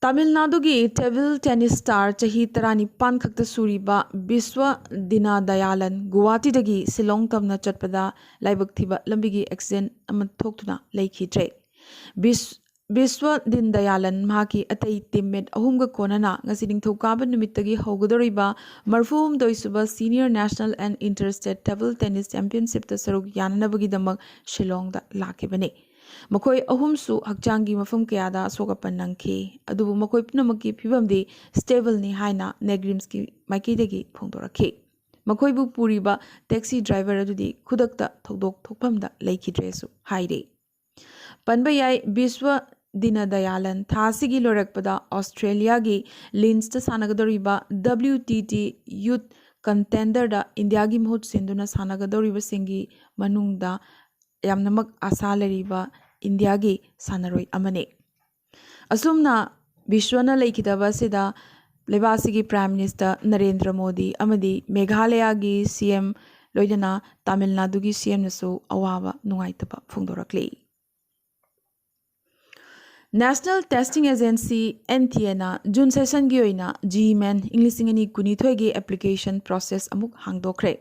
ꯇꯥꯃꯤꯜ ꯅꯥꯗꯨꯒꯤ ꯇꯦꯕꯜ ꯇꯦꯅꯤꯁ ꯁ꯭ꯇꯥꯔ ꯆꯍꯤ ꯇꯔꯥꯅꯤꯄꯥꯟ ꯈꯛꯇ ꯁꯨꯔꯤꯕ ꯕꯤꯁ꯭ꯋ ꯗꯤꯅꯥꯗꯌꯥꯂꯟ ꯒꯨꯋꯥꯍꯥꯇꯤꯗꯒꯤ ꯁꯤꯂꯣꯡ ꯇꯝꯅ ꯆꯠꯄꯗ ꯂꯥꯏꯕꯛ ꯊꯤꯕ ꯂꯝꯕꯤꯒꯤ ꯑꯦꯛꯁꯤꯗꯦꯟ ꯑꯃ ꯊꯣꯛꯇꯨꯅ ꯂꯩꯈꯤꯗ꯭ꯔꯦ꯫ ꯕꯤꯁ꯭-, ꯕꯤꯁ꯭ꯋ ꯗꯤꯟꯗꯌꯥꯂꯟ ꯃꯍꯥꯛꯀꯤ ꯑꯇꯩ ꯇꯤꯝꯃꯦꯠ ꯑꯍꯨꯝꯒ ꯀꯣꯟꯅꯅ ꯉꯁꯤ ꯅꯤꯡꯊꯧꯀꯥꯕ ꯅꯨꯃꯤꯠꯇꯒꯤ ꯍꯧꯒꯗꯧꯔꯤꯕ ꯃꯔꯤꯐꯨꯍꯨꯝꯗꯣꯏ ꯁꯨꯕ Senior National and Inter State Table Tennis Championshipꯇ ꯁꯔꯨꯛ ꯌꯥꯅꯅꯕꯒꯤꯗꯃꯛ ꯁꯤꯂꯣꯡꯗ ꯂꯥꯛꯈꯤꯕꯅꯤ꯫ ꯃꯈꯣꯏ ꯑꯍꯨꯝꯁꯨ ꯍꯛꯆꯥꯡꯒꯤ ꯃꯐꯝ ꯀꯌꯥꯗ ꯑꯁꯣꯛ ꯑꯄꯟ ꯅꯪꯈꯤ, ꯑꯗꯨꯕꯨ ꯃꯈꯣꯏ ꯄꯨꯝꯅꯃꯛꯀꯤ ꯐꯤꯕꯝꯗꯤ ꯁ꯭ꯇꯦꯕꯜꯅꯤ ꯍꯥꯏꯅ ꯅꯦꯒ꯭ꯔꯤꯝꯁꯀꯤ ꯃꯥꯏꯀꯩꯗꯒꯤ ꯐꯣꯡꯗꯣꯔꯛꯈꯤ꯫ ꯃꯈꯣꯏꯕꯨ ꯄꯨꯔꯤꯕ ꯇꯦꯛꯁꯤ ꯗ꯭ꯔꯥꯏꯚꯔ ꯑꯗꯨꯗꯤ ꯈꯨꯗꯛꯇ ꯊꯧꯗꯣꯛ ꯊꯣꯛꯐꯝꯗ ꯂꯩꯈꯤꯗ꯭ꯔꯦꯁꯨ ꯍꯥꯏꯔꯤ꯫ ꯄꯟꯕ ꯌꯥꯏ, ꯕꯤꯁ꯭ꯋ ꯗꯤꯅꯗꯌꯥꯂꯟ ꯊꯥ ꯑꯁꯤꯒꯤ ꯂꯣꯏꯔꯛꯄꯗ ꯑꯣꯁꯇ꯭ꯔꯦꯂꯤꯌꯥꯒꯤ ꯂꯤꯟꯁꯇ ꯁꯥꯟꯅꯒꯗꯧꯔꯤꯕ W T T Youth Contenderꯗ ꯏꯟꯗꯤꯌꯥꯒꯤ ꯃꯍꯨꯠ ꯁꯤꯟꯗꯨꯅ ꯁꯥꯟꯅꯒꯗꯧꯔꯤꯕꯁꯤꯡꯒꯤ ꯃꯅꯨꯡꯗ ꯌꯥꯝꯅꯃꯛ ꯑꯥꯁꯥ ꯂꯩꯔꯤꯕ ꯏꯟꯗꯤꯌꯥꯒꯤ ꯁꯥꯟꯅꯔꯣꯏ ꯑꯃꯅꯤ꯫ ꯑꯁꯨꯝꯅ ꯕꯤꯁ꯭ꯋꯅ ꯂꯩꯈꯤꯗꯕ ꯑꯁꯤꯗ ꯂꯩꯕꯥꯛ ꯑꯁꯤꯒꯤ Prime Minister ꯅꯔꯦꯟꯗ꯭ꯔ ꯃꯣꯗꯤ ꯑꯃꯗꯤ ꯃꯦꯘꯥꯂꯌꯥꯒꯤ C M ꯂꯣꯏꯅꯅ ꯇꯥꯃꯤꯜ ꯅꯥꯗꯨꯒꯤ C Mꯅꯁꯨ ꯑꯋꯥꯕ ꯅꯨꯡꯉꯥꯏꯇꯕ ꯐꯣꯡꯗꯣꯔꯛꯂꯤ꯫ National Testing Agency, N T Aꯅ ꯖꯨꯟ ꯁꯦꯁꯟꯒꯤ ꯑꯣꯏꯅ GMAN ꯏꯪ ꯂꯤꯁꯤꯡ ꯑꯅꯤ ꯀꯨꯟꯅꯤꯊꯣꯏꯒꯤ application process ꯑꯃꯨꯛ ꯍꯥꯡꯗꯣꯛꯈ꯭ꯔꯦ꯫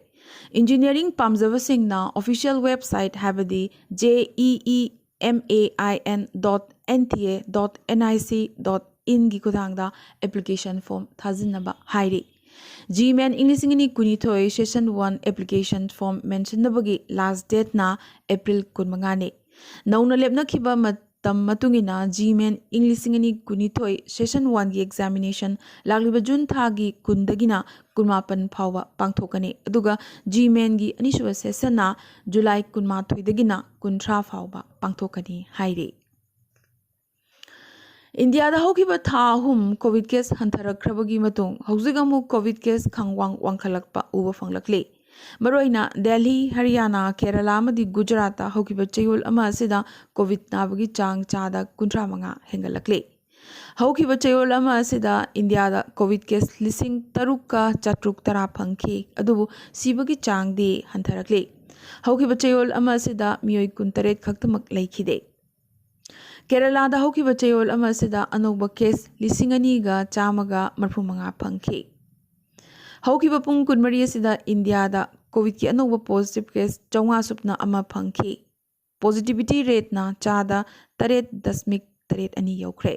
Engineering ꯄꯥꯝꯖꯕꯁꯤꯡꯅ official website ꯍꯥꯏꯕꯗꯤ J E E M A I N dot N T A dot N I C dot inꯒꯤ ꯈꯨꯠꯊꯥꯡꯗ application form ꯊꯥꯖꯤꯟꯅꯕ ꯍꯥꯏꯔꯤ꯫ GMAN ꯏꯪ ꯂꯤꯁꯤꯡ ꯑꯅꯤ ꯀꯨꯟꯅꯤꯊꯣꯏ session one application form ꯃꯦꯟꯁꯤꯟꯅꯕꯒꯤ last dateꯅ April ꯀꯨꯟꯃꯉꯥꯅꯤ꯫ ꯅꯧꯅ ꯂꯦꯞꯅꯈꯤꯕ ꯃꯇꯝ ꯃꯇꯨꯡ ꯏꯟꯅ GMAN ꯏꯪ ꯂꯤꯁꯤꯡ ꯑꯅꯤ ꯀꯨꯟꯅꯤꯊꯣꯏ session oneꯒꯤ examination ꯂꯥꯛꯂꯤꯕ ꯖꯨꯟ ꯊꯥꯒꯤ ꯀꯨꯟꯗꯒꯤꯅ ꯀꯨꯟꯃꯥꯄꯟ ꯐꯥꯎꯕ ꯄꯥꯡꯊꯣꯛꯀꯅꯤ, ꯑꯗꯨꯒ GMANꯒꯤ ꯑꯅꯤꯁꯨꯕ sessionꯅ ꯖꯨꯂꯥꯏ ꯀꯨꯟꯃꯥꯊꯣꯏꯗꯒꯤꯅ ꯀꯨꯟꯊ꯭ꯔꯥ ꯐꯥꯎꯕ ꯄꯥꯡꯊꯣꯛꯀꯅꯤ ꯍꯥꯏꯔꯤ꯫ ꯏꯟꯗꯤꯌꯥꯗ ꯍꯧꯈꯤꯕ ꯊꯥ ꯑꯍꯨꯝ COVID case ꯍꯟꯊꯔꯛꯈ꯭ꯔꯕꯒꯤ ꯃꯇꯨꯡ ꯍꯧꯖꯤꯛ ꯑꯃꯨꯛ COVID case ꯈꯪꯋꯥꯡ ꯋꯥꯡꯈꯠꯂꯛꯄ ꯎꯕ ꯐꯪꯂꯛꯂꯤ꯫ ꯃꯔꯨꯑꯣꯏꯅ ꯗꯦꯜꯍꯤ, ꯍꯔꯤꯌꯥꯅꯥ, ꯀꯦꯔꯂꯥ ꯑꯃꯗꯤ ꯒꯨꯖꯔꯥꯠꯇ ꯍꯧꯈꯤꯕ ꯆꯌꯣꯜ ꯑꯃ ꯑꯁꯤꯗ COVID ꯅꯥꯕꯒꯤ ꯆꯥꯡ ꯆꯥꯗ ꯀꯨꯟꯊ꯭ꯔꯥ ꯃꯉꯥ ꯍꯦꯟꯒꯠꯂꯛꯂꯤ꯫ ꯍꯧꯈꯤꯕ ꯆꯌꯣꯜ ꯑꯃ ꯑꯁꯤꯗ ꯏꯟꯗꯤꯌꯥꯗ COVID case ꯂꯤꯁꯤꯡ ꯇꯔꯨꯛꯀ ꯆꯥꯇ꯭ꯔꯨꯛ ꯇꯔꯥ ꯐꯪꯈꯤ, ꯑꯗꯨꯕꯨ ꯁꯤꯕꯒꯤ ꯆꯥꯡꯗꯤ ꯍꯟꯊꯔꯛꯂꯤ꯫ ꯍꯧꯈꯤꯕ ꯆꯌꯣꯜ ꯑꯃ ꯑꯁꯤꯗ ꯃꯤꯑꯣꯏ ꯀꯨꯟꯇꯔꯦꯠ ꯈꯛꯇꯃꯛ ꯂꯩꯈꯤꯗꯦ꯫ ꯀꯦꯔꯂꯥꯗ ꯍꯧꯈꯤꯕ ꯆꯌꯣꯜ ꯑꯃ ꯑꯁꯤꯗ ꯑꯅꯧꯕ ꯀꯦꯁ ꯂꯤꯁꯤꯡ ꯑꯅꯤꯒ ꯆꯥꯝꯃꯒ ꯃꯔꯤꯐꯨ ꯃꯉꯥ ꯐꯪꯈꯤ꯫ ꯍꯧꯈꯤꯕ ꯄꯨꯡ ꯀꯨꯟꯃꯔꯤ ꯑꯁꯤꯗ ꯏꯟꯗꯤꯌꯥꯗ ꯀꯣꯚꯤꯗꯀꯤ ꯑꯅꯧꯕ ꯄꯣꯖꯤꯇꯤꯚ ꯀꯦꯁ ꯆꯥꯝꯃꯉꯥ ꯁꯨꯞꯅ ꯑꯃ ꯐꯪꯈꯤ꯫ ꯄꯣꯖꯤꯇꯤꯚꯤꯇꯤ ꯔꯦꯠꯅ ꯆꯥꯗ ꯇꯔꯦꯠ ꯗꯁꯃꯤꯛ ꯇꯔꯦꯠ ꯑꯅꯤ ꯌꯧꯈ꯭ꯔꯦ꯫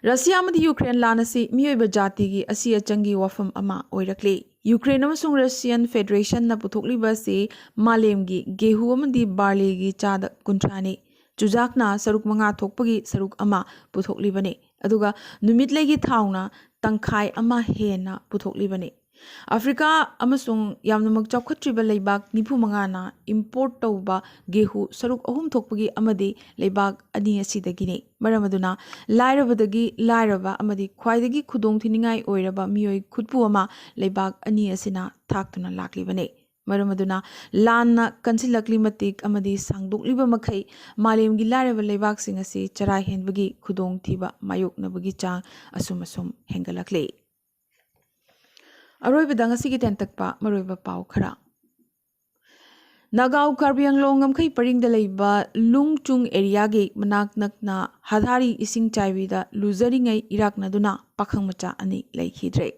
ꯔꯁꯤꯌꯥ ꯑꯃꯗꯤ ꯌꯨꯀ꯭ꯔꯦꯟ ꯂꯥꯟ ꯑꯁꯤ ꯃꯤꯑꯣꯏꯕ ꯖꯥꯇꯤꯒꯤ ꯑꯁꯤ ꯑꯆꯪꯒꯤ ꯋꯥꯐꯝ ꯑꯃ ꯑꯣꯏꯔꯛꯂꯤ꯫ ꯌꯨꯀ꯭ꯔꯦꯟ ꯑꯃꯁꯨꯡ ꯔꯁꯤꯌꯥꯟ ꯐꯦꯗꯔꯦꯁꯟꯅ ꯄꯨꯊꯣꯛꯂꯤꯕ ꯑꯁꯤ ꯃꯥꯂꯦꯝꯒꯤ ꯒꯦꯍꯨ ꯑꯃꯗꯤ ꯕꯥꯔꯂꯤꯒꯤ ꯆꯥꯗ ꯀꯨꯟꯊ꯭ꯔꯥꯅꯤ꯫ ꯆꯨꯖꯥꯛꯅ ꯁꯔꯨꯛ ꯃꯉꯥ ꯊꯣꯛꯄꯒꯤ ꯁꯔꯨꯛ ꯑꯃ ꯄꯨꯊꯣꯛꯂꯤꯕꯅꯤ, ꯑꯗꯨꯒ ꯅꯨꯃꯤꯠꯂꯩꯒꯤ ꯊꯥꯎꯅ ꯇꯪꯈꯥꯏ ꯑꯃ ꯍꯦꯟꯅ ꯄꯨꯊꯣꯛꯂꯤꯕꯅꯤ꯫ ꯑꯐ꯭ꯔꯤꯀꯥ ꯑꯃꯁꯨꯡ ꯌꯥꯝꯅꯃꯛ ꯆꯥꯎꯈꯠꯇ꯭ꯔꯤꯕ ꯂꯩꯕꯥꯛ ꯅꯤꯐꯨ ꯃꯉꯥꯅ ꯏꯝꯄꯣꯔꯠ ꯇꯧꯕ ꯒꯦꯍꯨ ꯁꯔꯨꯛ ꯑꯍꯨꯝ ꯊꯣꯛꯄꯒꯤ ꯑꯃꯗꯤ ꯂꯩꯕꯥꯛ ꯑꯅꯤ ꯑꯁꯤꯗꯒꯤꯅꯤ꯫ ꯃꯔꯝ ꯑꯗꯨꯅ ꯂꯥꯏꯔꯕꯗꯒꯤ ꯂꯥꯏꯔꯕ ꯑꯃꯗꯤ ꯈ꯭ꯋꯥꯏꯗꯒꯤ ꯈꯨꯗꯣꯡꯊꯤꯅꯤꯡꯉꯥꯏ ꯑꯣꯏꯔꯕ ꯃꯤꯑꯣꯏ ꯈꯨꯠꯄꯨ ꯑꯃ ꯂꯩꯕꯥꯛ ꯑꯅꯤ ꯑꯁꯤꯅ ꯊꯥꯛꯇꯨꯅ ꯂꯥꯛꯂꯤꯕꯅꯤ꯫ ꯃꯔꯝ ꯑꯗꯨꯅ ꯂꯥꯟꯅ ꯀꯟꯁꯤꯜꯂꯛꯂꯤ ꯃꯇꯤꯛ ꯑꯃꯗꯤ ꯁꯥꯡꯗꯣꯛꯂꯤꯕ ꯃꯈꯩ ꯃꯥꯂꯦꯝꯒꯤ ꯂꯥꯏꯔꯕ ꯂꯩꯕꯥꯛꯁꯤꯡ ꯑꯁꯤ ꯆꯔꯥ ꯍꯦꯟꯕꯒꯤ ꯈꯨꯗꯣꯡꯊꯤꯕ ꯃꯥꯌꯣꯛꯅꯕꯒꯤ ꯆꯥꯡ ꯑꯁꯨꯝ ꯑꯁꯨꯝ ꯍꯦꯟꯒꯠꯂꯛꯂꯤ꯫ ꯑꯔꯣꯏꯕꯗ ꯉꯁꯤꯒꯤ ꯇꯦꯟꯇꯛꯄ ꯃꯔꯨꯑꯣꯏꯕ ꯄꯥꯎ ꯈꯔ꯫ ꯅꯥꯒꯥꯎ ꯀꯥꯔꯕꯤ ꯑꯪꯂꯣꯡ ꯉꯝꯈꯩ ꯄꯔꯤꯡꯗ ꯂꯩꯕ ꯂꯨꯡꯆꯨꯡ ꯑꯦꯔꯤꯌꯥꯒꯤ ꯃꯅꯥꯛ ꯅꯛꯅ ꯍꯥꯊꯥꯔꯤ ꯏꯁꯤꯡ ꯆꯥꯏꯕꯤꯗ ꯂꯨꯖꯔꯤꯉꯩ ꯏꯔꯥꯛꯅꯗꯨꯅ ꯄꯥꯈꯪ ꯃꯆꯥ ꯑꯅꯤ ꯂꯩꯈꯤꯗ꯭ꯔꯦ꯫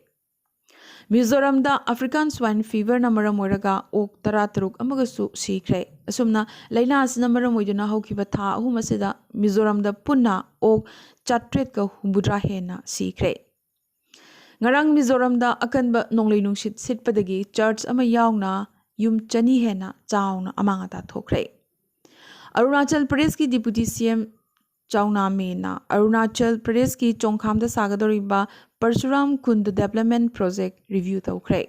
ꯃꯤꯖꯣꯔꯥꯝꯗ ꯑꯐ꯭ꯔꯤꯀꯥꯟ ꯁ꯭ꯋꯥꯏꯟ ꯐꯤꯚꯔꯅ ꯃꯔꯝ ꯑꯣꯏꯔꯒ ꯑꯣꯛ ꯇꯔꯥꯇꯔꯨꯛ ꯑꯃꯒꯁꯨ ꯁꯤꯈ꯭ꯔꯦ꯫ ꯑꯁꯨꯝꯅ ꯂꯥꯏꯅꯥ ꯑꯁꯤꯅ ꯃꯔꯝ ꯑꯣꯏꯗꯨꯅ ꯍꯧꯈꯤꯕ ꯊꯥ ꯑꯍꯨꯝ ꯑꯁꯤꯗ ꯃꯤꯖꯣꯔꯥꯝꯗ ꯄꯨꯟꯅ ꯑꯣꯛ ꯆꯥꯇ꯭ꯔꯦꯠꯀ ꯍꯨꯝꯐꯨꯇꯔꯥ ꯍꯦꯟꯅ ꯁꯤꯈ꯭ꯔꯦ꯫ ꯉꯔꯥꯡ ꯃꯤꯖꯣꯔꯥꯝꯗ ꯑꯀꯟꯕ ꯅꯣꯡꯂꯩ ꯅꯨꯡꯁꯤꯠ ꯁꯤꯠꯄꯗꯒꯤ ꯆꯔꯆ ꯑꯃ ꯌꯥꯎꯅ ꯌꯨꯝ ꯆꯅꯤ ꯍꯦꯟꯅ ꯆꯥꯎꯅ ꯑꯃꯥꯡ ꯑꯇꯥ ꯊꯣꯛꯈ꯭ꯔꯦ꯫ ꯑꯔꯨꯅꯥꯆꯜ ꯄ꯭ꯔꯗꯦꯁꯀꯤ ꯗꯤꯄꯨꯇꯤ ꯁꯤ ꯑꯦꯝ ꯆꯥꯎꯅꯥ ꯃꯦꯟꯅ ꯑꯔꯨꯅꯥꯆꯜ ꯄ꯭ꯔꯗꯦꯁꯀꯤ ꯆꯣꯡꯈꯥꯝꯗ ꯁꯥꯒꯗꯧꯔꯤꯕ ꯄꯔꯁꯨꯔꯥꯝ ꯀꯨꯟꯗ ꯗꯦꯕꯂꯞꯃꯦꯟ ꯄ꯭ꯔꯣꯖꯦꯛ ꯔꯤꯚ꯭ꯌꯨ ꯇꯧꯈ꯭ꯔꯦ꯫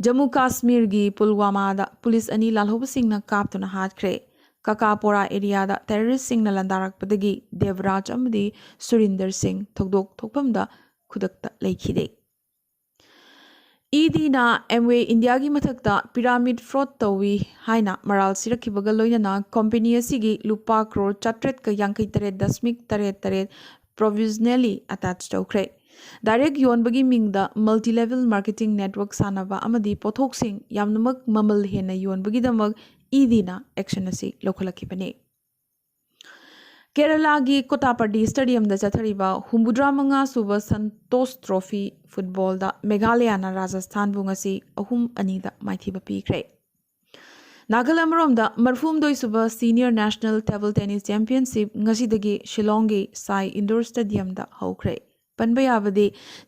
ꯖꯝꯃꯨ ꯀꯥꯁꯃꯤꯔꯒꯤ ꯄꯨꯜꯋꯥꯃꯥꯗ ꯄꯨꯂꯤꯁ ꯑꯅꯤ ꯂꯥꯜꯍꯧꯕꯁꯤꯡꯅ ꯀꯥꯞꯇꯨꯅ ꯍꯥꯠꯈ꯭ꯔꯦ꯫ ꯀꯀꯥꯄꯣꯔꯥ ꯑꯦꯔꯤꯌꯥꯗ ꯇꯦꯔꯣꯔꯤꯁꯁꯤꯡꯅ ꯂꯥꯟꯗꯥꯔꯛꯄꯗꯒꯤ ꯗꯦꯕꯔꯥꯖ ꯑꯃꯗꯤ ꯁꯨꯔꯤꯟꯗꯔ ꯁꯤꯡ ꯊꯧꯗꯣꯛ ꯊꯣꯛꯐꯝꯗ ꯈꯨꯗꯛꯇ ꯂꯩꯈꯤꯗꯦ꯫ ꯏꯗꯤꯅ ꯑꯦꯝꯋꯦ ꯏꯟꯗꯤꯌꯥꯒꯤ ꯃꯊꯛꯇ ꯄꯤꯔꯥꯃꯤꯗ ꯐ꯭ꯔꯣꯗ ꯇꯧꯏ ꯍꯥꯏꯅ ꯃꯔꯥꯜ ꯁꯤꯔꯛꯈꯤꯕꯒ ꯂꯣꯏꯅꯅ ꯀꯝꯄꯦꯅꯤ ꯑꯁꯤꯒꯤ ꯂꯨꯄꯥ ꯀ꯭ꯔꯣꯔ ꯆꯥꯇ꯭ꯔꯦꯠꯀ ꯌꯥꯡꯈꯩ ꯇꯔꯦꯠ ꯗꯁꯃꯤꯛ ꯇꯔꯦꯠ ꯇꯔꯦꯠ ꯄ꯭ꯔꯣꯚꯤꯖꯅꯦꯂꯤ ꯑꯦꯇꯦꯆ ꯇꯧꯈ꯭ꯔꯦ꯫ ꯗꯥꯏꯔꯦꯛ ꯌꯣꯟꯕꯒꯤ ꯃꯤꯡꯗ ꯃꯜꯇꯤ ꯂꯦꯚꯦꯜ ꯃꯥꯔꯀꯦꯇꯤꯡ ꯅꯦꯠꯋꯥꯔꯛ ꯁꯥꯟꯅꯕ ꯑꯃꯗꯤ ꯄꯣꯠꯊꯣꯛꯁꯤꯡ ꯌꯥꯝꯅꯃꯛ ꯃꯃꯜ ꯍꯦꯟꯅ ꯌꯣꯟꯕꯒꯤꯗꯃꯛ ꯏꯗꯤꯅ ꯑꯦꯛꯁꯟ ꯑꯁꯤ ꯂꯧꯈꯠꯂꯛꯈꯤꯕꯅꯤ꯫ ꯀꯦꯔꯂꯥꯒꯤ ꯀꯣꯇꯥꯄꯗꯤ ꯁ꯭ꯇꯦꯗꯤꯌꯝꯗ ꯆꯠꯊꯔꯤꯕ ꯍꯨꯝꯐꯨꯇꯔꯥ ꯃꯉꯥ ꯁꯨꯕ ꯁꯟꯇꯣꯁ ꯇ꯭ꯔꯣꯐꯤ ꯐꯨꯠꯕꯣꯜꯗ ꯃꯦꯘꯥꯂꯌꯥꯅ ꯔꯥꯖꯁꯊꯥꯟꯕꯨ ꯉꯁꯤ ꯑꯍꯨꯝ ꯑꯅꯤꯗ ꯃꯥꯏꯊꯤꯕ ꯄꯤꯈ꯭ꯔꯦ꯫ ꯅꯥꯀꯜ ꯑꯃꯔꯣꯝꯗ ꯃꯔꯤꯐꯨꯍꯨꯝꯗꯣꯏ ꯁꯨꯕ senior national table tennis championship ꯉꯁꯤꯗꯒꯤ ꯁꯤꯂꯣꯡꯒꯤ ꯁꯥꯏ ꯏꯟꯗꯣꯔ ꯁ꯭ꯇꯦꯗꯤꯌꯝꯗ ꯍꯧꯈ꯭ꯔꯦ꯫ ꯄꯟꯕ ꯌꯥꯕꯗꯤ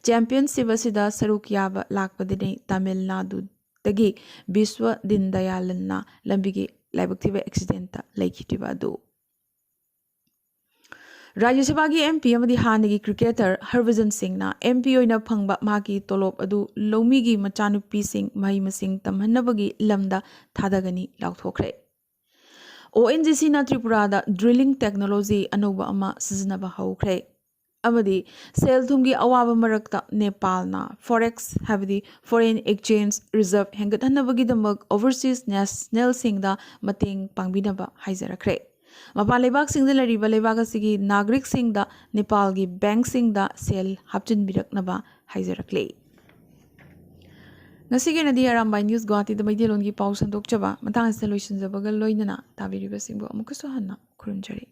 ꯆꯦꯝꯄꯤꯌꯟꯁꯤꯞ ꯑꯁꯤꯗ ꯁꯔꯨꯛ ꯌꯥꯕ ꯂꯥꯛꯄꯗꯅꯤ ꯇꯥꯃꯤꯜ ꯅꯥꯗꯨꯗꯒꯤ ꯕꯤꯁ꯭ꯋ ꯗꯤꯟ ꯗꯌꯥꯂꯟꯅ ꯂꯝꯕꯤꯒꯤ ꯂꯥꯏꯕꯛ ꯊꯤꯕ ꯑꯦꯛꯁꯤꯗꯦꯟꯇ ꯂꯩꯈꯤꯗ꯭ꯔꯤꯕ ꯑꯗꯨ꯫ ꯔꯥꯖ꯭ꯌ ꯁꯚꯥꯒꯤ ꯑꯦꯝ ꯄꯤ ꯑꯃꯗꯤ ꯍꯥꯟꯅꯒꯤ ꯀ꯭ꯔꯤꯀꯦꯇꯔ ꯍꯔꯚꯖꯟ ꯁꯤꯡꯅ ꯑꯦꯝ ꯄꯤ ꯑꯣꯏꯅ ꯐꯪꯕ ꯃꯍꯥꯛꯀꯤ ꯇꯣꯂꯣꯞ ꯑꯗꯨ ꯂꯧꯃꯤꯒꯤ ꯃꯆꯥꯅꯨꯄꯤꯁꯤꯡ ꯃꯍꯩ ꯃꯁꯤꯡ ꯇꯝꯍꯟꯅꯕꯒꯤ ꯂꯝꯗ ꯊꯥꯗꯒꯅꯤ ꯂꯥꯎꯊꯣꯛꯈ꯭ꯔꯦ꯫ ꯑꯣ ꯑꯦꯟ ꯖꯤ ꯁꯤꯅ ꯇ꯭ꯔꯤꯄꯨꯔꯥꯗ ꯗ꯭ꯔꯤꯂꯤꯡ ꯇꯦꯛꯅꯣꯂꯣꯖꯤ ꯑꯅꯧꯕ ꯑꯃ ꯁꯤꯖꯤꯟꯅꯕ ꯍꯧꯈ꯭ꯔꯦ ꯑꯃꯗꯤ ꯁꯦꯜ ꯊꯨꯝꯒꯤ ꯑꯋꯥꯕ ꯃꯔꯛꯇ ꯅꯦꯄꯥꯜꯅ ꯐꯣꯔꯦꯛꯁ ꯍꯥꯏꯕꯗꯤ ꯐꯣꯔꯦꯟ ꯑꯦꯛꯆꯦꯟꯖ ꯔꯤꯖꯔꯚ ꯍꯦꯟꯒꯠꯍꯟꯅꯕꯒꯤꯗꯃꯛ ꯑꯣꯚꯔꯁꯤꯁ ꯅꯦꯁꯅꯦꯜꯁꯤꯡꯗ ꯃꯇꯦꯡ ꯄꯥꯡꯕꯤꯅꯕ ꯍꯥꯏꯖꯔꯛꯈ꯭ꯔꯦ꯫ ꯃꯄꯥꯟ ꯂꯩꯕꯥꯛꯁꯤꯡꯗ ꯂꯩꯔꯤꯕ ꯂꯩꯕꯥꯛ ꯑꯁꯤꯒꯤ ꯅꯥꯒꯔꯤꯛꯁꯤꯡꯗ ꯅꯦꯄꯥꯜꯒꯤ ꯕꯦꯡꯛꯁꯤꯡꯗ ꯁꯦꯜ ꯍꯥꯞꯆꯤꯟꯕꯤꯔꯛꯅꯕ ꯍꯥꯏꯖꯔꯛꯂꯤ꯫ ꯉꯁꯤꯒꯤ ꯑꯣꯏꯅꯗꯤ ꯑꯔꯥꯝꯕꯥꯏ ꯅ꯭ꯌꯨꯁ ꯒꯨꯋꯥꯍꯥꯇꯤꯗ ꯃꯩꯇꯩꯂꯣꯟꯒꯤ ꯄꯥꯎ ꯁꯟꯗꯣꯛꯆꯕ ꯃꯇꯥꯡ ꯑꯁꯤꯗ ꯂꯣꯏꯁꯤꯟꯖꯕꯒ ꯂꯣꯏꯅꯅ ꯇꯥꯕꯤꯔꯤꯕꯁꯤꯡꯕꯨ ꯑꯃꯨꯛꯀꯁꯨ ꯍꯟꯅ ꯈꯨꯔꯨꯝꯖꯔꯤ꯫